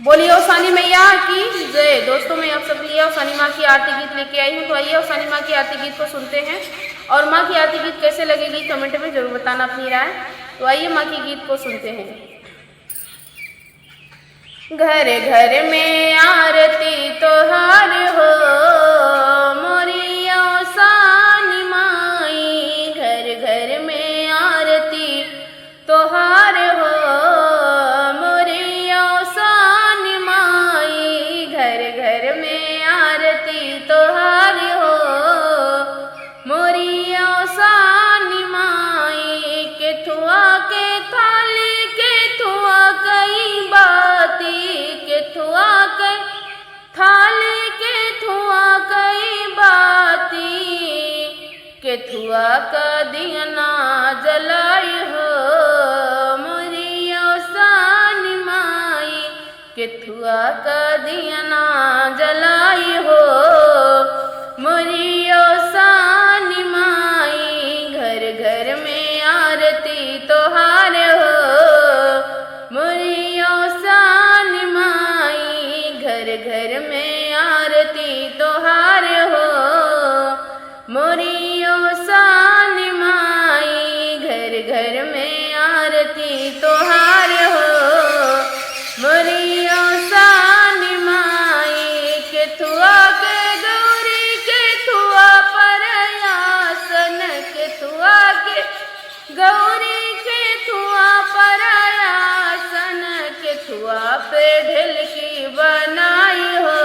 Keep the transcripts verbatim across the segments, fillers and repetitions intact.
बोलिए औसानी मैया की जय। दोस्तों, मैं आप सबके लिए औसानी माँ की आरती गीत लेके आई हूँ। तो आइए, औसानी माँ की आरती गीत को सुनते हैं। और माँ की आरती गीत कैसे लगेगी, comment में जरूर बताना अपनी राय। तो आइए, माँ की गीत को सुनते हैं। घर घर में आरती तोहार हो, मोरी औसानी माई। घर घर में आरती तोहार हो, मोरी औसानी माई। घर घर में आरती तोहार हो, मोरी औसानी माई। केथुआ के थाली, केथुआ कई बाती, केथुआ के थाली, केथुआ कई बाती, केथुआ का दियना जलाई हो, मोरी औसानी माई। केथुआ का दियना जलाई हो, मोरी औसानी माई। घर घर में आरती तोहार हो, मोरी औसानी माई। घर घर में आरती तोहार हो, मोरी औसानी माई। घर घर में आरती तोहार हो, मोरी औसानी माई। केथुआ के गौरी, केथुआ पर आसन, केथुआ के गौरी, केथुआ पर आसन, केथुआ पे ढेलकी बनाई हो,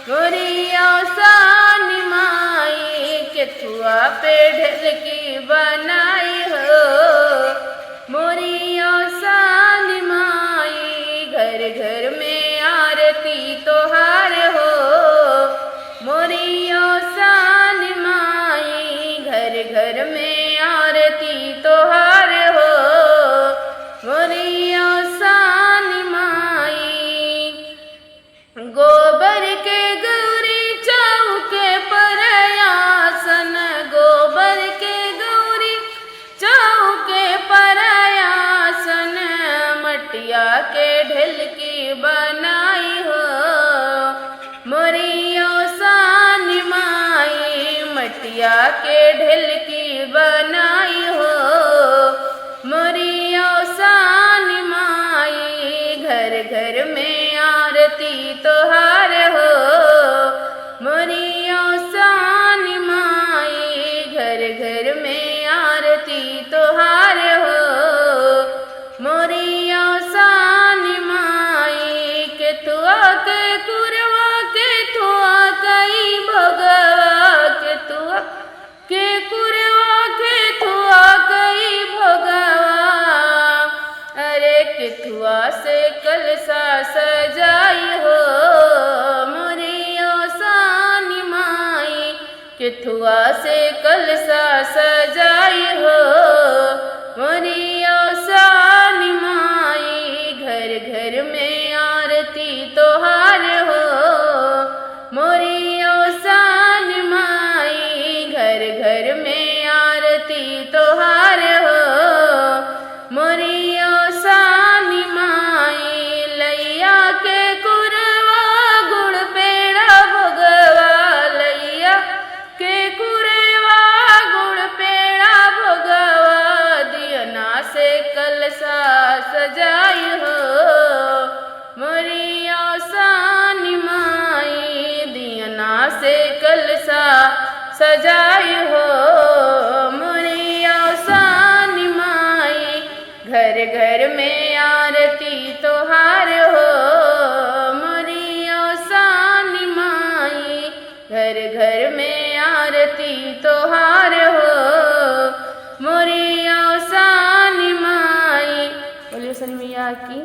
मोरी औसानी माई। केथुआ पे ढेलकी बनाई हो, मोरी औसानी माई। घर घर में आरती तोहार हो, मोरी औसानी माई। घर घर में आरती तोहार हो, मोरी औसानी माई। गोबर के गौरी चौके पर आसन, गोबर के गौरी चौके पर आसन, मटिया के ढेलकी बनाई हो, मोरी औसानी माई। मटिया के ढेलकी बनाई हो, मोरी औसानी माई। घर घर में आरती तोहार हो, मोरी औसानी माई। घर घर में आरती तोहार हो, मोरी औसानी माई। केथुआ के कुरवा, केथुआ कई भोगवा, केथुआ के कुरवा, केथुआ कई भोगवा। अरे केथुआ से कलसा सजाई हो, मोरी औसानी माई। केथुआ से कलसा सजाई हो, मोरी औसानी माई। घर घर में आरती तोहार हो, मोरी औसानी माई। घर घर में आरती तोहार हो, मोरी औसानी माई। लइया के कुरवा गुड़ पेड़ा भोगवा, लइया के कुरवा गुड़ पेड़ा भोगवा। दियना से कलसा सजाई हो, मोरी औसानी माई। दियना से कलसा सजाई हो, मोरी औसानी माई। घर घर में आरती तोहार हो, मोरी औसानी माई। घर घर में आरती तोहार हो, मोरी औसानी माई। बोलिए औसानी मैया की।